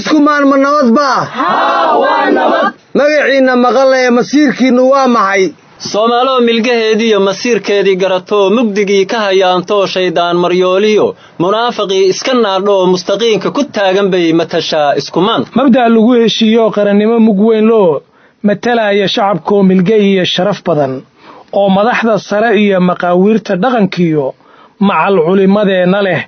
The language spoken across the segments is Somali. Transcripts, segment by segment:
Iskumaan ma nabad baa? Waa nabad. Magaciinna maqalaya, masiirkiinnu waa maxay? Soomaaloo milgaheediiyo masiirkeedii garatoo, mugdigii ka hayaantoo, shaydaan maryooliyo munaafaqii iska naadhoo, mustaqiinka ku taagan bay matashaa Iskumaan. Mabda'a lagu heshiiyo, qarannimo mug weyn loo matalaya, shacabkoo milge iyo sharaf badan, oo madaxda sare iyo maqaawiirta dhaqankiyo macal culimmadeenna leh,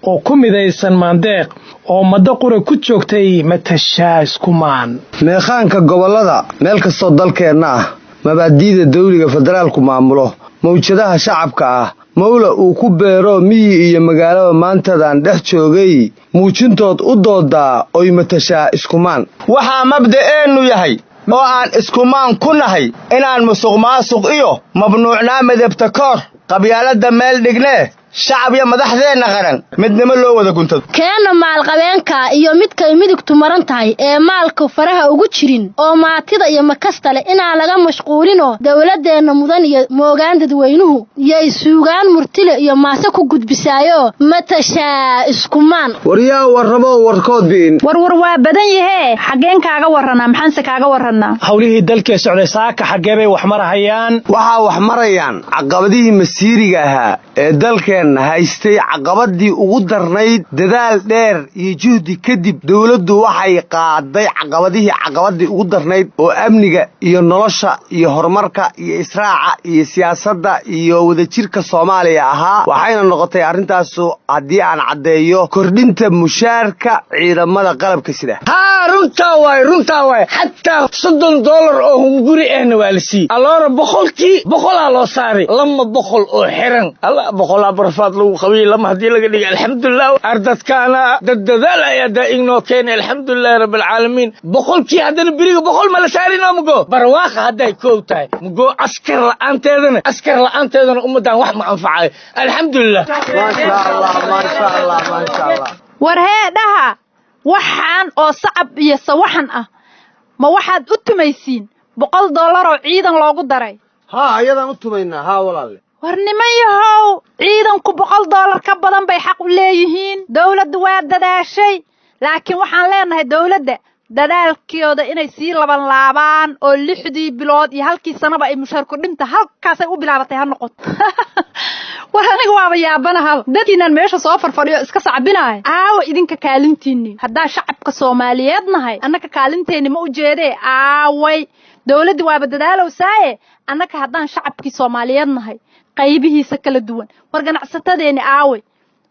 oo ku midaysan maandeeq, oo maddo qura ku joogtay matashaa Iskumaan. Meekhaanka gobollada meel kastoo dalkeenna ah, mabaadi'da dawliga federaalku maamulo, mawjadaha shacabka ah, mawla uu ku beero miyi iyo magaalaba, maantadan dhex joogay muujintood u doodaa oy matashaa Iskumaan. Waxaa mabda'eennu yahay oo aan Iskumaan ku nahay inaan musuqmaasuq iyo mamnuucnaa midabta koor, qabyaaladda meel dhignee, shacab iyo madaxdeenna qaran midnimo loo wada guntado. Keenna maalqabeenka iyo midkay midigtu maran tahay ee maalku faraha ugu jirin, oo maatida iyo makasta leh inaan laga mashquulinoo, dowladdeenna mudan iyo moogaan dadweynuhu yay suugaan murtile iyo maase ku gudbisaayoo matashaa Iskumaan. Waryaa warramoo warkood bi'in. Warwar waa badan yahee, xaggeen kaaga warranaa? Maxaanse kaaga warrannaa? Howlihii dalkee socday saaka xaggee bay wax marahayaan? Waxaa wax marayaan caqabadihii masiiriga ahaa ee dalkeenna haystay. Caqabadii ugu darnayd, dadaal dheer iyo juhdi kadib, dowladdu waxay qaaday caqabadihii, caqabadii ugu darnayd oo amniga iyo nolosha iyo horumarka iyo israaca iyo siyaasadda iyo wadajirka Soomaaliya ahaa. Waxayna noqotay arrintaasu, haddii aan caddeeyo, kordhinta mushaarka ciidamada qalabka sida. Haa, runtaa waay, runtaa waay. Xataa $30 oo hunguri ahna waa la siiyey. Alloora boqolkii boqolaa loo saaray, 200 oo xiran. Alla, boqolaa barfaad lagu qabiyey, lama haddii laga dhigay. Alxamdulilah, ardadkaana dad dadaal ayaa daa-ignoo keenay. Alxamdulilahi rabbilcaalamiin. Boqolkii haddana beriga 100 ma la saarin oo mugo barwaaqa hadday koow tahay, mugo askar la'aanteedana, askar la'aanteedana ummaddan wax ma anfacayo. Alxamdulilah. Maasha Allah, maasha Allah, maasha Allah. War hee dhaha, waxaan oo sacab iyo sawaxan ah, ma waxaad u tumaysiin $100 oo ciidan loogu daray? Haa, ayadaan u tumaynaa, haa walaalle. War niman yahow, ciidanku $100 ka badan bay xaq u leeyihiin. Dowladdu waa dadaashay, laakiin waxaan leenahay dowladda dadaalkooda inay sii laban laabaan, oo 6dii bilood iyo halkii sanaba ay mushaar kordhinta halkaasay u bilaabatay ha noqoto. War aniga waaba yaabanahaba, dadkiinaan meesha soo farfadhiyo iska sacbinaaya, aawa idinka kaalintiinni? Haddaa shacabka Soomaaliyeed nahay, annaka kaalinteenni ma ujeedee? Aaway dowladdii? Waaba dadaalowsaaye, annaka haddaan shacabkii Soomaaliyeed nahay qaybihiisa kala duwan, war ganacsatadeenni aaway?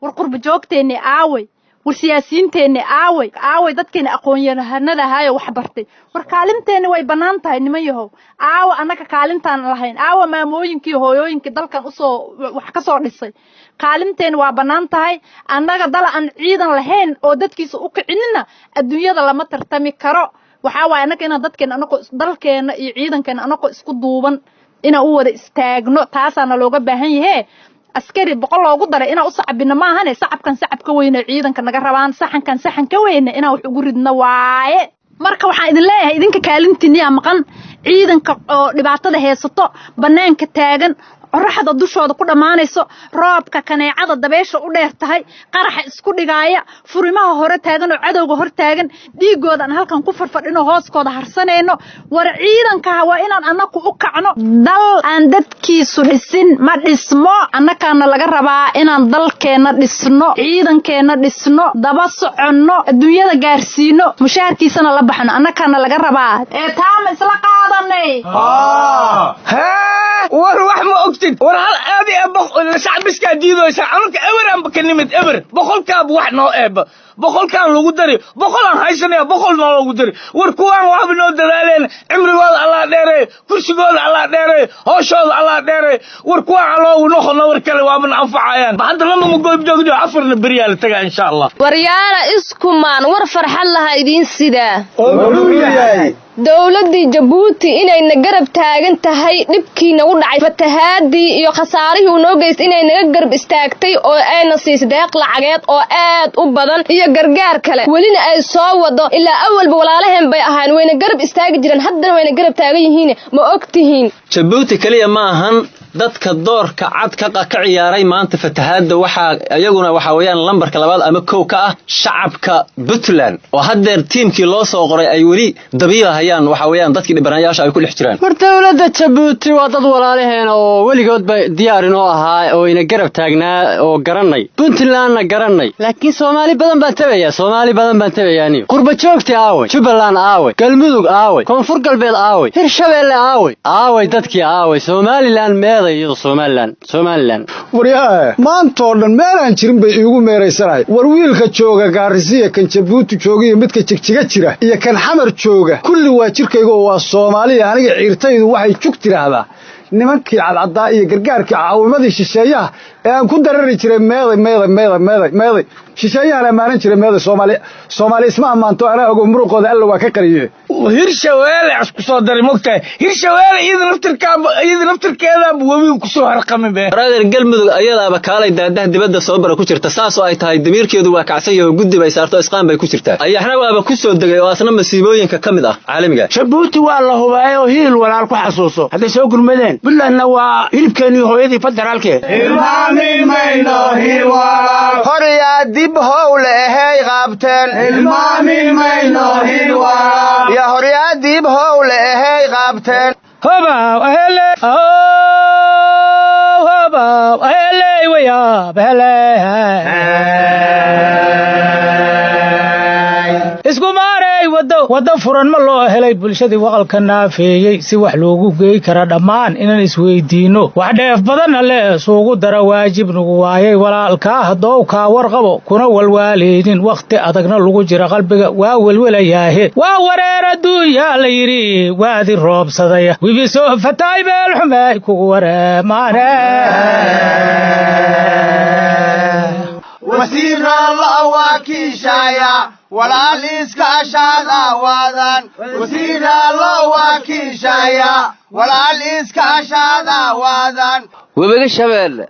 War qurba joogteenni aaway? War siyaasiyiinteenni aaway? Aaway dadkeeni aqoon-yahanada ahaayo wax bartay? War kaalinteenni way bannaan tahay, niman yahow. Aawa annaka kaalintaan lahayn? Aawa maamooyinkii, hooyooyinkii dalkan usoo wax ka soo dhisay? Kaalinteeni waa bannaan tahay. Annaga dal aan ciidan lahayn oo dadkiisa u kicinina adduunyada lama tartami karo. Waxaa waaye annaga inaan dadkeena, anagoo dalkeena iyo ciidankeena anagoo isku duuban, inaan u wada istaagno, taasaana looga baahan yahee. Askari 100 loogu daray inaan u sacbino maahane, sacabkan sacab ka weyne ciidanka naga rabaan, saxankan saxan ka weyne inaan wax ugu ridno waaye. Marka waxaan idin leeyahay, idinka kaalintiiniyaa maqan. Ciidanka oo dhibaatada haysato, bannaanka taagan, qoraxda dushooda ku dhammaanayso, roobka, kaneecada, dabeesha u dheer tahay, qaraxa isku dhigaaya, furimaha hore taagan oo cadowga hor taagan, dhiigooda aan halkan ku farfadhino, hooskooda harsanayno, war ciidankaha waa inaan annaku u kacno. Dal aan dadkiisu dhisin ma dhismo. Annakaana laga rabaa inaan dalkeenna dhisno, ciidankeenna dhisno, daba soconno, adduunyada gaarsiino, mushaharkiisana la baxno. Annakaana laga rabaa. Ee taama isla qaadanay? Hee, war wax ma ogtid? War hal aadi ee shacbiskaa diidoysa. Anunka eberanba ka nimid, eber. Boqolkaaba wax noo eeba, boqolkaan lagu dari, boqolaan haysanaya, 100 noo lagu dari. War kuwaan waxba noo dadaaleen. Cimrigooda Allah dheereey, kursigooda Allah dheereey, hooshooda Allah dheereey. War kuwaan aloogu noqono, war kale waabana anfacayaan. Hadda lama magoyb joogjo, afarna beriyaa la tagaa, insha Allah. Waryaala Iskumaan, war farxad laha idiin sidaa. Oo muxuu yahay? Dowladdii Jabuuti inayna garab taagan tahay, dhibkii nagu dhacay, fatahaadii iyo khasaarihii uu noo geystay inay naga garab istaagtay, oo ayna siisay deeq lacageed oo aad u badan iyo gargaar kale, welina ay soo wado. Ilaa awalba walaalaheen bay ahaan, wayna garab istaagi jireen, haddana wayna garab taagan yihiin. Ma og tihiin? Jabuuti keliya ma ahan. Dadka doorka cad ka ciyaaray maanta fatahaadda waxaa iyaguna waxaa weeyaan lambarka labaad ama kow ka ah shacabka Puntland, oo haddeer tiimkii loo soo qoray ay weli dabiilahayaan, waxaa weeyaan dadkii dhibanayaasha ay ku dhex jiraan. War dowladda Jabuuti waa dad walaalaheena oo weligoodba diyaar inoo ahaa oo ina garab taagnaa oo garannay, Puntlandna garannay, laakiin Soomaali badan baan tabayaa, Soomaali badan baan tabayaa aniyo. Qurba joogti aaway? Jubbaland aaway? Galmudug aaway? Koonfur Galbeed aaway? Hirshabeelle aaway? Aaway dadkii aaway? Somaliland meeday iyadu? Somaliland, Somaliland. Waryaha, maantoo dhan meelaan jirin bay iigu meeraysanahay. War wiilka jooga Gaarisiya, kan Jabuuti jooga iyo midka Jigjiga jira iyo kan Xamar jooga, kulli waa jirkayga oo waa Soomaaliya. Aniga ciirtaydu waxay jug tidhaahdaa nimankii cadcaddaa iyo gargaarkii caawimadii shisheeyaha ee aan ku darari jiray meeday, meeday, meeday, meeday, meeday? Shisheeyahan ammaanan jiray meeday? Soomaali, Soomaali isma ammaanto, anaa ogo, muruqooda Alla waa ka qariye. Hirshabeelle isku soo daray, mogtahay? Hirshabeelle iyada naftirkaaba, iyada naftirkeedaaba webiga kusoo harqami be. Brother, Galmudug ayadaaba kaalay daadaha dibadda soo bara ku jirta. Saasoo ay tahay damiirkeedu waa kacsan yaho, guddi bay saarto, isqaan bay ku jirtaa. Ayaxna waaba ku soo degay oo asna masiibooyinka ka mid ah caalamiga. Jabuuti waa la hubaayo, hiil walaal ku xasuuso hadday soo gurmadeen. Puntlandna waa hilibkeennii hooyadii federaalkee. Horyaa dib howle ahay qaabteen, ya horyaa dib howle ahay qaabteen. Hobaw ahele, hobaw ahele, wayaab hele. Isku maarey wado, waddo furan ma loo helay bulshadii waqalka naafeeyey si wax loogu geey kara dhammaan inaan isweydiinno, wax dheef badanna le isugu dara waajib nagu waayay. Walaalkaa haddou kaa warqabo kuna walwaaleynin, wakhti adagna lagu jira, qalbiga waa welwelayaahe, waa wareer adduunyaa la yidhi, waadi roobsadaya wibiso fataay meel xumey kugu wareemaane. Wasiirna la wakiishaya, walaal iskaashaada waadan. Wasiirna la wakiishaya, walaal iskaashaada waadan. Webiga Shabeelle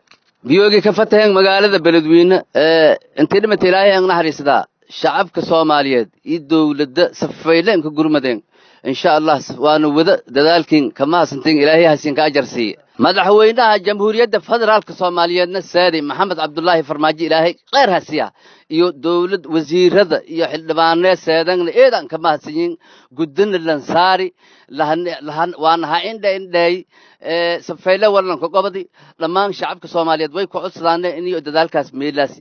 biyoogii ka fataheen magaalada Beledweyne ee intay dhimata, Ilaahay aan naxariistaa. Shacabka Soomaaliyeed iyo dowladda safayleen ka gurmadeen, insha Allah waanu wada dadaalkiin kama hasantiin, Ilaahay hasiin ka ajar siiye. Madaxweynaha Jamhuuriyadda Federaalka Soomaaliyeedna saadi Maxamed Cabdulaahi Farmaajo, Ilaahay kheyr ha siiya, iyo dowlad wasiirada iyo xildhibaanee seedangna eedan kama hadsanyiin. Gudana lansaari waana ha indhe indheey safeyle walanka gobodi. Dhammaan shacabka Soomaaliyeed way ku codsadaane inay dadaalkaas meelaas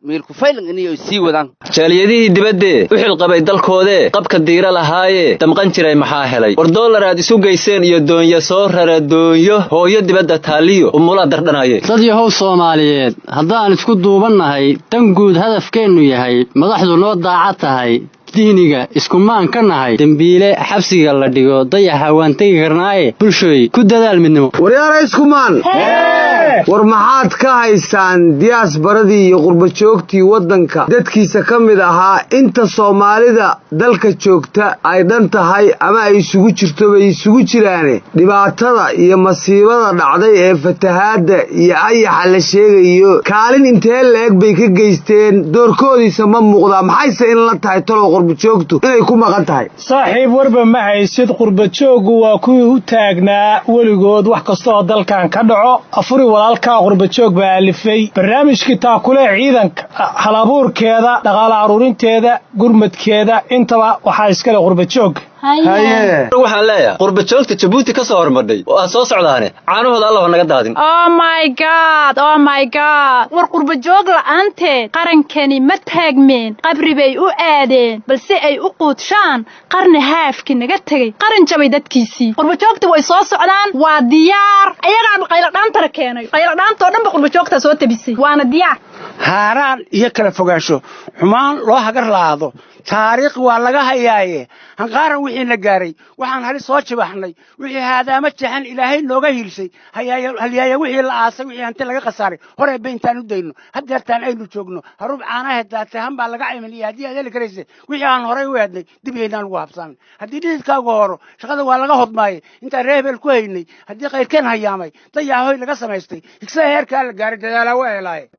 meel ku faylan inay sii wadaan. Jaaliyadihii dibaddee u xilqabay dalkoodee qabka diira lahaayee damqan jiray maxaa helay? War doolar aad isu geyseen iyo doonyo soo rara, doonyo hooyo dibadda taaliyo umulaa dardhanaye. Dad yahow Soomaaliyeed, haddaan isku duubannahay, dan guud hadafkeennu yahay, madaxdu noo daaca tahay, diiniga iskumaan ka nahay, dembiile xabsiga la dhigo, dayaxa waan tegi karnaaye. Bulshooy, ku dadaal midnimo. Waryaara iskumaan, war maxaad ka haysaan diyaasbaradii iyo qurbajoogtii waddanka dadkiisa ka mid ahaa? Inta Soomaalida dalka joogta ay dhan tahay ama ay isugu jirto bay isugu jiraane, dhibaatada iyo masiibada dhacday ee fatahaadda iyo ayaxa la sheegayo kaalin intee leeg bay ka geysteen? Doorkoodiisa ma muuqdaa? Maxayse in la tahay talow qurbajoogtu inay ku maqan tahay? Saaxiib, warba ma haysid. Qurbajooggu waa kuwii u taagnaa weligood wax kasta oo dalkan ka dhaco. Afuri walaalkaa qurbajoog baa alifay barnaamijkii taakule ciidanka, halabuurkeeda, dhaqaale aruurinteeda, gurmadkeeda, intaba waxaa iskale qurbajoog. Waxaan leeyahay qurbajoogta Jabuuti ka soo hormadhay oo aad soo socdaane, caanahooda Allah naga daadin. Oh my God, oh my God! War qurbajoog la'aanteed qarankani ma taagmeen, qabri bay u aadeen balse ay u quudshaan qarni haafkii naga tegey, qaran jabay dadkiisii. Qurbajoogta way soo socdaan, waa diyaar. Ayagaaba qayladhaantana keenay, qayladhaantoo dhanba qurbajoogtaa soo tabisay, waana diyaar. Haaraan iyo kala fogaansho xumaan loo hagar laado taariikh waa laga hayaaye. Hanqaaran wixii la gaaray, waxaan halis soo jibaxnay, wixii haadaama jeexan Ilaahay nooga hiilsay, halyaaya wixii la aasay, wixii hanti laga khasaaray, hore ba intaan u dayno haddeertaan aynu joogno, harub caanaha daatay han baa laga cimiliya haddii aad heli karayse. Wixii aan horay u eednay dib yaynaan ugu habsaamin. Haddii dhididkaagu horo shaqada waa laga hodmaayey intaan reer hebel ku haynay. Haddii kayrkeen hayaamay dayahoy laga samaystay, higsaha heerkaa la gaaray dadaalaa waa helaaye.